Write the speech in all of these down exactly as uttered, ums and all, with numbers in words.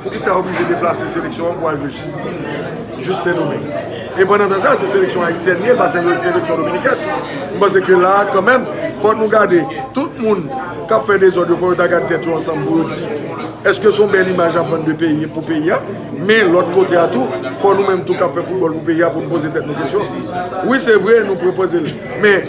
Poukisa yo oblije deplase seleksyon an pou al jwe jis, jis Sendomeng? E pandan tan sa, se seleksyon ayisyèn li ye, l pa se seleksyon dominikèn. M panse ke la a, kanmenm, fòk nou gade tout moun k ap fè dezòd yo, fò yo ta gade tèt yo ansanm pou yo di, èske se yon bèl imaj n ap vann de peyi, pou peyi a? Men lòt kote a tou, fò nou menm tou k ap fè foutbòl pou peyi a, pou nou poze tèt nou kesyon. Wi, se vre, nou pwopoze l. Men,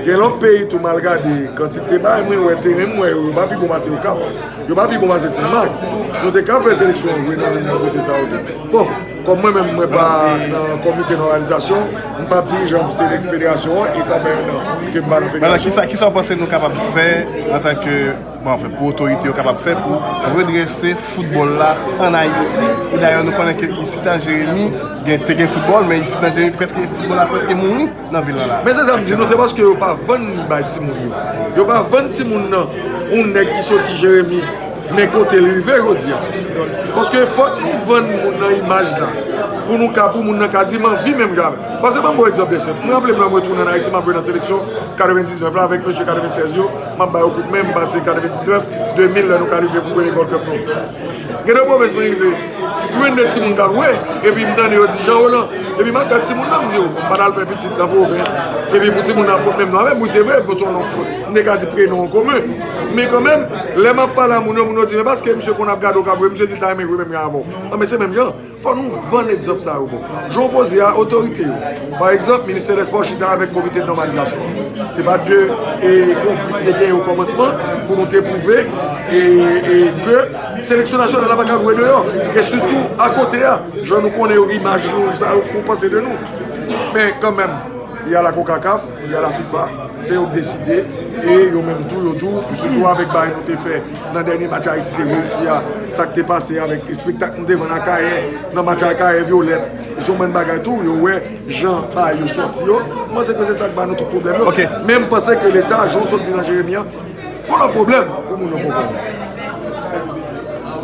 gen lòt peyi tou, m al gade kantite bagay mwen wè teren m wè yo, yo pa pi bon pase Okap. Yo pa pi bon pase Senmak. Nou te ka fè seleksyon an vre nan, nan kote sa yo tou. Bon, kòm mwen menm, mwen pa nan komite nòmalizasyon, m p ap dirije selek federasyon an, e sa fè yon an ke m pa nan federasyon. Kisa, kisa w panse nou kapab fè antanke, bon, anfen, pou otorite yo kapab fè pou redrese foutbòl la ann Ayiti? E dayè, nou konnen ke isit an Jeremi, gen, te gen foutbòl, men isit an Jeremi, prèske, foutbòl la prèske mouri nan vil lan la. Men se sa m di nou, se paske yo pa vann li bay timoun yo. Yo pa vann timoun nan yon nèg ki soti Jeremi, men kote l rive jodi a. Paske fòk nou vann moun nan imaj la, pou nou ka, pou moun nan ka di, "M anvi menm jan avè." Paske ban m bon egzanp byen senp. Mwen raple m lè mwen tounen ann Ayiti, m ap jwe nan seleksyon katrevendiznèf la avèk mesye katrevendisenk yo, m ap ba yo kout men, m pati katrevendiznèf, de mil lè nou kalifye pou premye Gold Cup nou. Gen de pwovens mwen rive, jwenn de timoun k ap jwe, epi m tande yo di, "Jean Roland." Epi m ap gad timoun nan, m di, "O, m pa t al fè pitit nan pwovens." Epi pou timoun nan ap pot menm non avè m, wi, se vre, pou se yon non, m te ka di prenon an komen. Men kanmenm, lè m ap pale a moun yo, moun yo di, "Men paske misye konn ap gade w k ap jwe, misye di l ta renmen jwe menm jan avè w." An, men se menm jan. Fò nou vann egzanp sa yo bon. Jan w poze a, otorite yo. Pa egzanp, ministè dèspò chita avèk komite de nòmalizasyon an. Se pa de, e, konfli ki te genyen o kòmansman pou nou te pwouve, e, e, ke seleksyon nasyonal la pa ka jwe deyò. E sitou akote a, jan nou konnen yo gen imaj nou, sa yo pou panse de nou. Men kanmenm, y a la konkakaf, y a la fifa, se yo k deside, e yo menm tou, yo tou, sitou avèk bagay nou te fè nan dènye match Ayiti te reyisi a, sa k te pase avèk espektak nou te vann Akayè, nan match Akayè Vyolèt, e se yon bann bagay tou, yo wè jan bagay yo sòti yo, m panse ke se sa k ba nou tout pwoblèm yo. Men m panse ke Leta, jan w sot di nan Jeremi an, gon lòt pwoblèm pou moun yo konprann.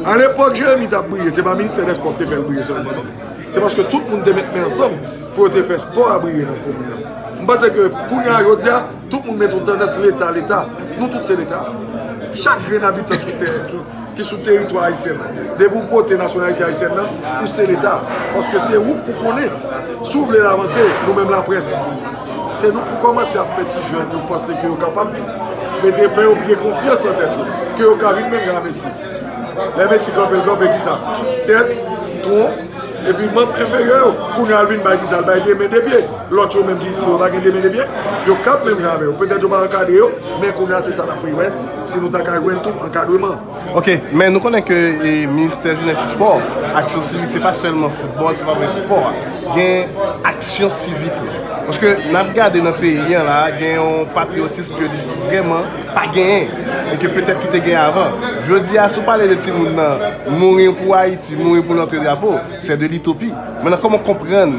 Alepòk Jeremi t ap briye, se pa ministè dèspò k te fè l briye sèlman, non. Se paske tout moun te met men ansanm pou yo te fè spò a briye nan komin nan. M panse ke kounye a, jodi a, tout moun met yon tandans Leta, Leta. Nou tout se Leta. Chak grenn abitan sou tè, sou, ki sou teritwa ayisyen nan, depi w pote nasyonalite ayisyèn nan, ou se Leta. Paske se ou k pou konnen. Si w vle l avanse, nou menm laprès, se nou k pou kòmanse ap fè ti jèn yo panse ke yo kapab tou. Mete, fè yo gen konfyans nan tèt yo, ke yo ka vin menm jan a Messi. Lè Messi kanpe, l kanpe kisa? Tèt, twon, epi manm enferyè yo. Kounye a, l vin bay kisa? L bay de men, de pye. Lòt yo menm ki isi yo, pa gen de men, de pye. Yo kab menm jan avè yo. Petèt yo pa ankadre yo, men kounye a, se sa n ap priye si nou ta ka jwenn tou ankadreman. Ok, men nou konnen ke, e, Ministè Jenès Espò, Aksyon Sivik, se pa sèlman foutbòl, se pa vre espò a. Gen aksyon sivik la. Paske n ap gade nan peyi an la, gen yon patriyotis ke li vrèman pa genyen, e ke petèt ki te genyen avan. Jodi a, si w pale de timoun nan mouri pou Ayiti, mouri pou notre drapeau, c'est de l'utopie. Mentnan, kòman w konprann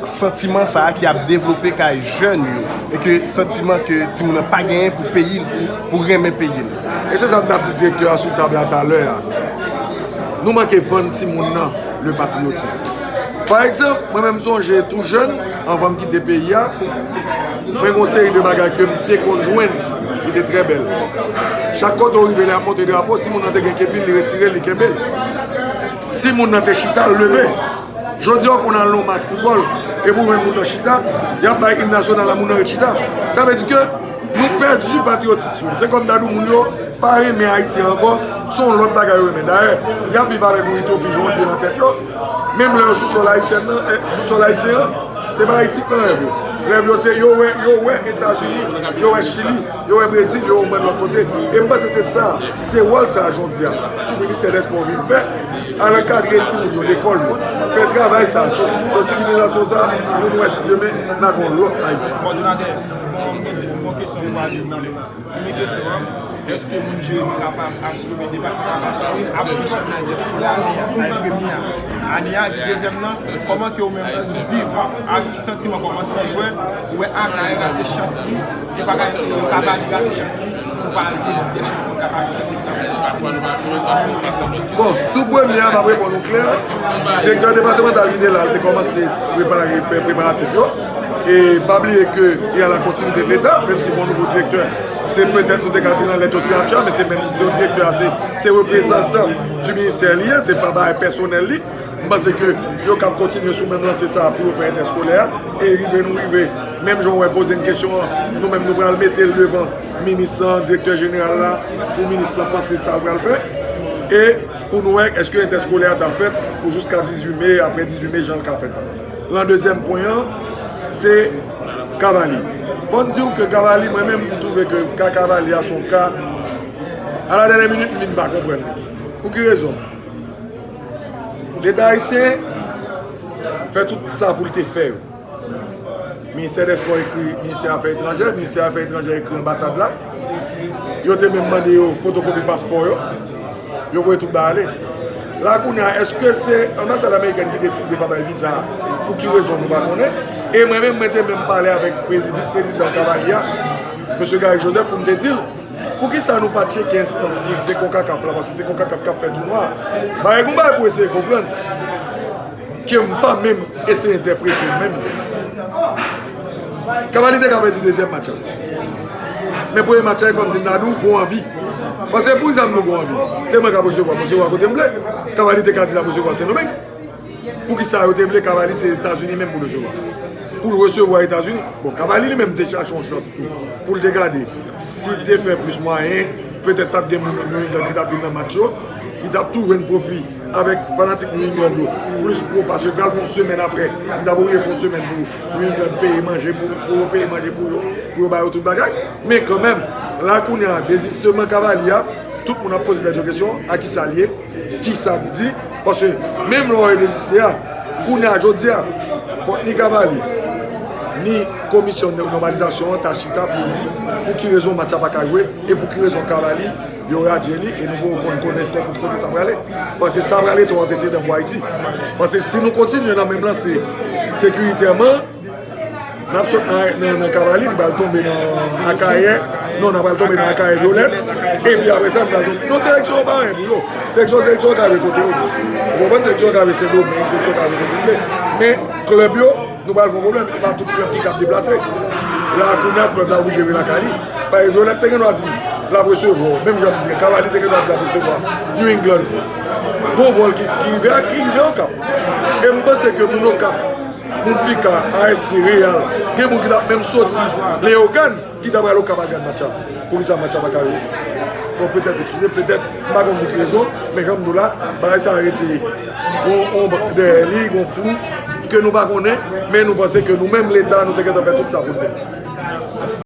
santiman sa a ki ap devlope kay jèn yo, e ke santiman ke timoun nan pa genyen pou peyi l, pou, pou renmen peyi l? E se sa m t ap di direktè a sou tab la talè a. Nou manke vann timoun nan le patriotisme. Pa egzanp, mwen menm m sonje tou jèn, anvan m kite peyi a, mwen gen yon seri de bagay ke m te konn jwenn, ki te trè bèl. Chak kote w rive, lè y ap monte drapo, si moun nan te gen kepi l, li retire l, li kenbe l. Si moun nan te chita, l leve. Jodi a, w konn al nan yon match foutbòl, epi w jwenn moun nan chita, y ap bay im nasyonal la, moun nan ret chita. Sa vle di ke nou pèdi patriyotis yo. Se kòm ta di w moun yo pa renmen Ayiti an ankò, se yon lòt bagay yo renmen. Dayè, y ap viv avèk yon itopi, jan w di, nan tèt yo. Menm lè yo sou sòl ayisyen nan, eh, sou sòl ayisyen an, se pa Ayiti k nan rèv yo. Rèv yo se yo wè, yo wè Etazini, yo wè Chili, yo wè Brezil, yo wè yon bann lòt kote. E m panse se sa, se wòl sa jodi a pou Ministè Dèspò vin fè, al ankadre timoun yo, lekòl yo, fè travay sa, san-, sansibilizasyon sa, pou nou wè si demen n a gen yon lòt Ayiti. Kòdonatè, bon, bon kesyon pou ale nan Premye kesyon an, èske moun Jeremi kapab asire, depatman kapab asire apwi jèn nan dyaspora ane a? Sa e premye a. Ane a, epi dezyèm nan, kòman ke ou menm ou viv, ak ki santiman kòman si jwè, ou wè Akayè rate chans li, e pa ka, yo ka ba li rate chans li, pou pa al jwe Lig dè Chanpyon, kapab jwe Bon, sou premye a, m ap reponn ou klè. Direktè depatmantal ki te la, li te kòmanse prepare, fè preparatif yo. E pa bliye ke y a la continuité de l'État, menm si gon nouvo direktè, Se petèt nou te ka di nan lèt yo siyati a, men se menm, se direktè a, se, se reprezantan di ministè li ye, se pa bagay pèsonèl li. M panse ke yo kab kontinye sou menm lanse sa a pou yo fè entèskolè a, e rive nou rive, menm jan w wè poze n kesyon an, nou menm nou pral mete l devan minis lan, direktè jeneral la, pou minis lan panse sa l pral fè, e pou nou wè èske entèskolè a ta fèt pou jiska dizuit me, apre dizuit me jan l ka fèt la. Lan dezyèm pwen an, se Cavalli. Fò n di w ke Cavalli, mwen menm, m twouve ke ka Cavalli a se yon ka, a la dènyè minit, m vin pa konprann li. Pou ki rezon? Leta ayisyen fè tout sa pou l te fè yo. Ministè dè Spò ekri Ministè Afè Etranjè, Ministè Afè Etranjè ekri anbasad la. Yo te menm mande yo fotokopi paspò yo. Yo voye tout bagay ale. La kounye a, èske se anbasad amerikèn ki deside pa bay viza a? Pou ki rezon nou pa konnen. E mwen menm, mwen te menm pale avèk prezi-, vis prezidan Cavalli a, mesye Garrick Joseph, pou m te di l, poukisa nou pa tcheke enstans ki se konkakaf la, paske se konkakaf k ap fè tounwa a. Bagay, gon bagay pou eseye konprann, ke m pa menm eseye entèprete menm. Cavalli te ka pèdi dezyèm match la. Men premye match la, e kòmsi m ta di w, gon anvi. Paske pou zam nou gon anvi. Se mwen k ap resevwa, m resevwa kote m vle. Cavalli te ka di l ap resevwa Sendomeng. Poukisa yo te vle Cavalli se Etazini menm pou l resevwa? Pou l resevwa Etazini. Bon, Cavalli li menm te chache yon chans tou. Pou l te gade si te fè plis mwayen, petèt t ap gen moun New England ki t ap vin nan match yo. Li t ap tou jwenn pwofi avèk fanatik New England yo. Plis pwo paske pral fè yon semèn apre. Li t ap oblije fè yon semèn pou New England peye manje pou, pou yo peye manje pou yo, pou yo ba yo tout bagay. Men kanmenm, la kounye a, dezisteman Cavalli a, tout moun ap poze tèt yo kesyon, a kisa l ye? Kisa k di? Paske menm lè w wè yo deziste a, kounye a, jodi a, fòk ni Cavalli, ni komisyon nòmalizasyon an ta chita pou yo di pou ki rezon match la pa ka jwe e pou ki rezon Cavalli yo radye li e nou poko konn kote, kote, kote sa prale. Paske sa prale twò antesedan pou Ayiti. Paske si nou kontinye nan menm lanse sekiritèman, n ap sot nan, nan, nan Cavalli, n pral tonbe nan Akayè. Non, n pral tonbe nan Akayè Vyolèt. Epi apre sa, n pral tonbe. Non, seleksyon yo pa anyen pou yo. Seleksyon, seleksyon yo ka rive kote yo vle. Ou konprann? Seleksyon yo ka rive Sendomeng, seleksyon yo ka rive kote yo vle. Men, klèb yo, nou pral gen pwoblèm. E pa tout klèb ki kab deplase. La, kounye a, klèb la oblije vin lakay li. Paske Vyolèt te gen dwa di l ap resevwa w. Menm jan m di, Cavalli te gen dwa di l ap resevwa New England. Gon vòl ki, ki rive a, ki rive Okap. E m panse ke moun Okap, moun Fika, A S C, Reyal, gen moun ki t ap menm soti Leyogàn, ki ta pral Okap al gad match la. Poukisa match la pa ka yo? Bon, petèt, eskize, petèt, m pa konn pou ki rezon, men jan m di w la, bagay sa a rete gon onb dèyè li, gon flou, ke nou pa konnen, men nou panse ke nou menm, Leta, nou te gentan fè tout sa pou n te fè.